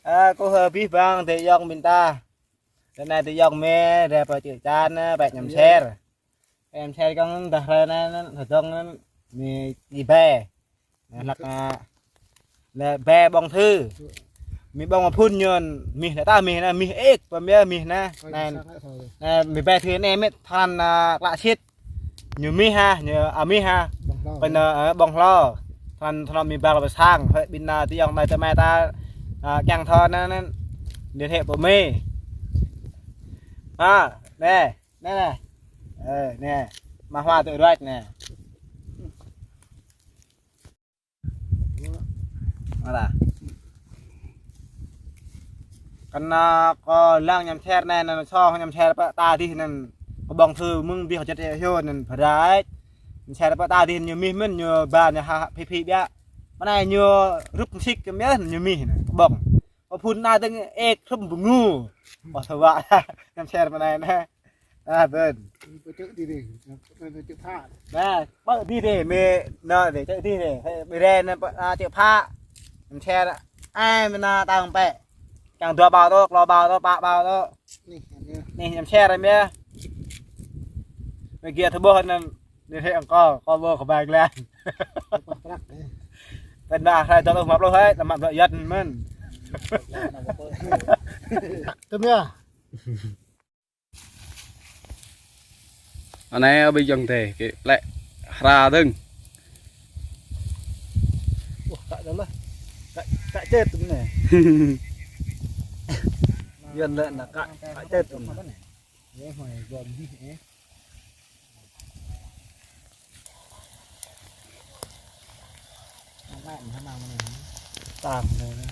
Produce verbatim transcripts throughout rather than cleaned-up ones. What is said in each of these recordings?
Ơ, kâo hơ abih bang adơi ayŏng ƀing ta. Ră anai adơi ayŏng mơi rai pơ čư̆ čan, ơ, pĕ ñăm share. Pĕ ñăm share kơ̆ng dah rai anai, anai, hơdơ̆ng anai, mơi či ƀe. Anai hlăk, ơ, anai ƀe ƀơ̆ng thư. Mơi ƀơ̆ng phŭn ñu, mih anai ta mih anai, mih ĕk, pơmia mih anai. Anai, mơi ƀe thư anai mơi than, ơ, klă sĭt. Ñu mih ha, ñu, a, mih ha. Ƀơ̆ng hlâo. Pơ anai, ơ, ƀơ̆ng hlâo. Than, than mơi ƀă pơ sang, hơi ƀing, ơ, adơi ayŏng adơi amai ta, ơ, kiăng thâo anŭn, anŭn. Liên hệ pơ mơi. Ha, anai, anai, anai. Ơ, anai. Mah hua tui ruai anai. Mơ̆ lah. Kơnơ̆ng kâo lăng ñăm share anai, anŭn song ñăm share pơ ta adih anŭn kơ ƀơ̆ng thư mơ̆ng adih kơ čĕt hyu anŭn pơrai. Ñăm share pơ ta adih ñu mih mơ̆n ñu ba ñu ha phi phi biă. Mơ̆ anai ñu rup sĭt kơ mơi ñu mih anŭn kơ ƀơ̆ng. Kơ phŭn anai tơ̆ng ĕk hrŭm bơngu. Ƀơ̆ng thư wă. Ñăm share pơ anai anai. Ơ, ƀơ̆n. Pơ čư̆ adih adih. Pơ čư̆ phă. Anai, pơ adih adih, mơi, anai, adih, čư̆ adih adih. Hơi, ƀơi rai anai, pơ, a, čư̆ phă. Ñăm share, ai, mơi anai tang pĕ. Čang dua bao tŏ, klâo bao tŏ, pă bao tŏ. Anai, anai. Anai, ñăm share mơi. Mơi kiăng thâo ƀuh anŭn, liên hệ hăng kâo, kâo ƀuh kơ ƀai glan. Pơ̆n anai, hrơi dua pluh, lăm pluh hơi, lăm pluh yơh mơ̆n. Tơm yơh. Anai ƀing ayŏng adơi, kơ lĕ hra dơ̆ng. Wah, kă dơ̆ng lah. Kă, kă čĕt tui anai. Yuan lĕ anai kă, kă čĕt tui anai. Tang anai.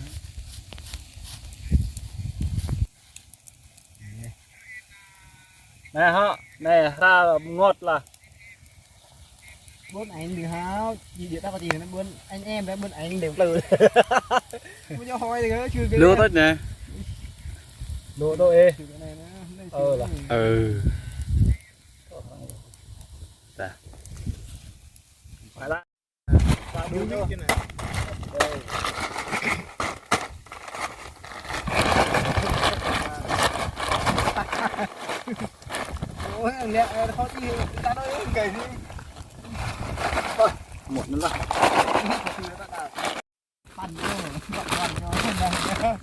Anai hă, anai hra ngŏt lah. Ƀôn anh đừng hao, đi địa tắc gì nó ƀôn anh em đấy, ƀôn anh đều lừa. Không cho hỏi thì nó chưa kể. Lừa tết nè. Lừa đâu ê. Ờ là. Ừ. Ta. Phải là. Ôi, nè, khó chịu, ta nói cái gì. Ôi, muộn lắm. Păn vô, păn vô, păn vô.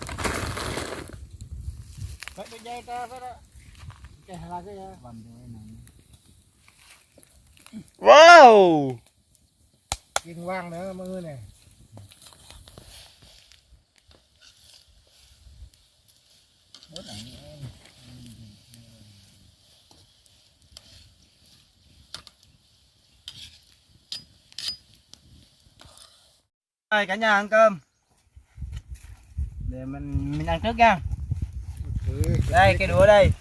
Vậy tôi dây ta phải đó. Cái là cái, ờ, păn vô này. Wow. Kiên Quang nữa mọi người này. Đây, cả nhà ăn cơm. Để mình, mình ăn trước nha. Đây, cái đũa đây.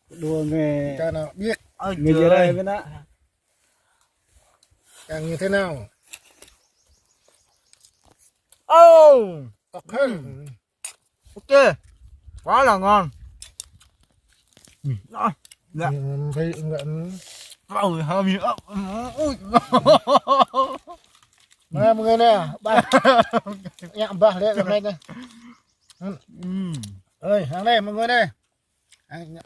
Đũa nghe. Cho nó biết. Ôi, người dưới đây biết đó. Ăn như thế nào? Ồ! Ốc hên. Ok. Quá là ngon. Ừ. Đó. Dạ. Ừ, thấy ngậm. Wow, hơi bị ốc. Ui. Mà mọi người nè, ba. Nhạc ba lẹ hôm nay nè. Ừ. Ơi, hàng đây mọi người nè. Ăn,